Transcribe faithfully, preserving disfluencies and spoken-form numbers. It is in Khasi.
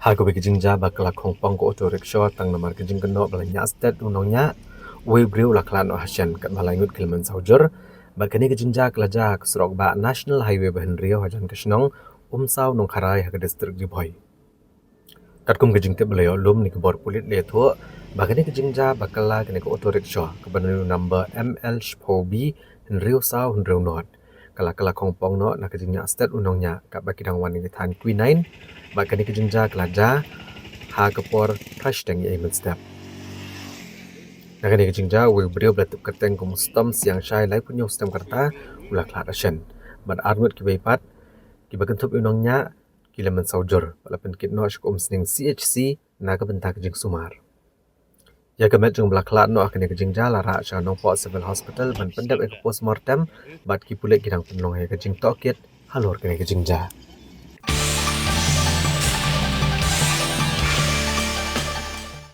Ha kawei ka jingjia ba ka la khongpong ka auto rickshaw tang namar ka jingkynnoh ba la ñiah stet u nongñiah, uwei u briew u la khlad noh hashen katba lai ngut ki la mynsaw jur. Bad kane ka jingjia ka la jia ha ka surok bah National Highway ba hynriew hajan ka shnong Umsaw Nongkharai ha ka district Ri Bhoi. Katkum ka jingtip ba la ïoh lum, na ki bor pulit la ïathuh ba kane ka jingjia ba kylla kane ka auto rickshaw kaba na u number M L shiphew B hynriew saw hynriew nod ka la kylla khongpong noh na ka jingñiah stet u nongñiah katba ki dang wan na ki thaiñ quinine. Bad kane ka jingjia ka la jia ha ka por phra shiteng ïa mynstep. Na kane ka jingjia uwei u briew ba la tip kyrteng kum u Stom Siangshai, laiphew hynñiew snem ka rta, u la khlad hashen. Bad ar ngut kiwei pat kiba kynthup ïa u nongñiah ki la mynsaw jur bad la pynkit noh sha ka Umsning C H C na ka bynta ka jingsumar. Ïa ka met jong ba la khlad noh ha kane ka jingjia la rah sha Nongpoh Civil Hospital ban pyndep ïa ka postmortem, bad ki pulit ki dang pynlong ïa ka jingtohkit halor kane ka jingjia.